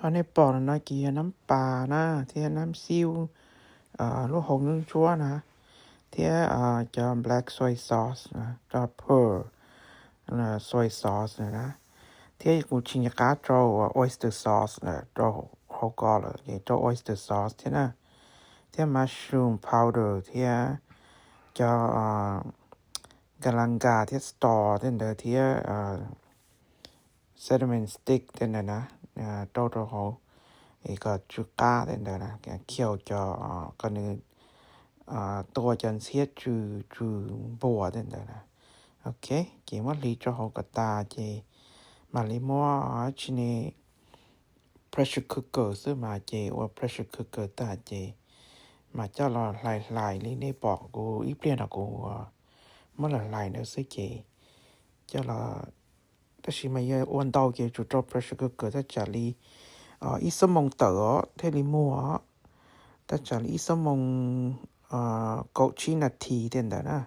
Nej pom no ces yog nab pas na, thiab nab xib, lub hau ntsuab ntsuab na, thiab cov black soy sauce, cov pearl soy sauce na, thiab kuv tsis nco qab rau oyster sauce rau hauv ko lawm, ces rau oyster sauce thiab na, thiab mushroom powder thiab cov kalanga thiab star tej ntawd thiab cinnamon stick tej ntawd na, rau rau hauv es kom tsw qab tej ntawd na, khiau cov, kom nws tua cov ntxhiab tsw, tsw npua tej ntawd na. Ok, ces muab hliv rau hauv kom tas ces mam li muab tsis ne pressure cooker xwb mas, ces ua pressure cooker tag ces mas coj los hlais hlais li nej pom kuv ib pliag no kuv muab los hlais ntawd xwb ces coj los, tab sis mas yog ua ntau ces tsuas rau pressure cooker thaj tsam li ib xuab moos tawm os thiaj li muag os, thaj tsam li ib xuab moos kaum tsib nas this tej ntawd na,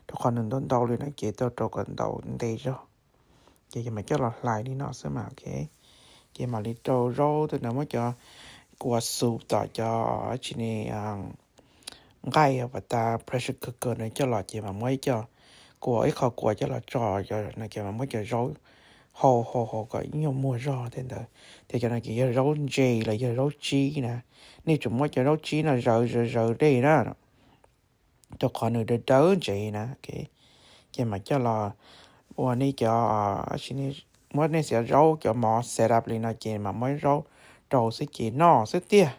rau qhov nws ntau ntau li no ces tau rau kom ntau ntev zog. Ces mas coj los hlais li no xwb mas ok. Ces mam li rau zaub tej ntawd, muab cov kua xuv tom cov tsis ne nqaij pas tas pressure cooker no coj los ces mas muab ib co kua, ib qho kua coj los tso no ces mas muab cov zaub hau hau hau kom ib nyuag muag zog tej ntawd. Ces cov no ces yog zaub ntse los yog zaub tsib na, nej tsuas muab cov zaub tsib no zawv zawv zawv dej na, rau qhov nws dawb dawb ntsev na. Ces mas coj los ua nej cov, muab nej xyaw zaub cov mov set up li no ces mas muab zaub rau xwb ces noj xwb tiag.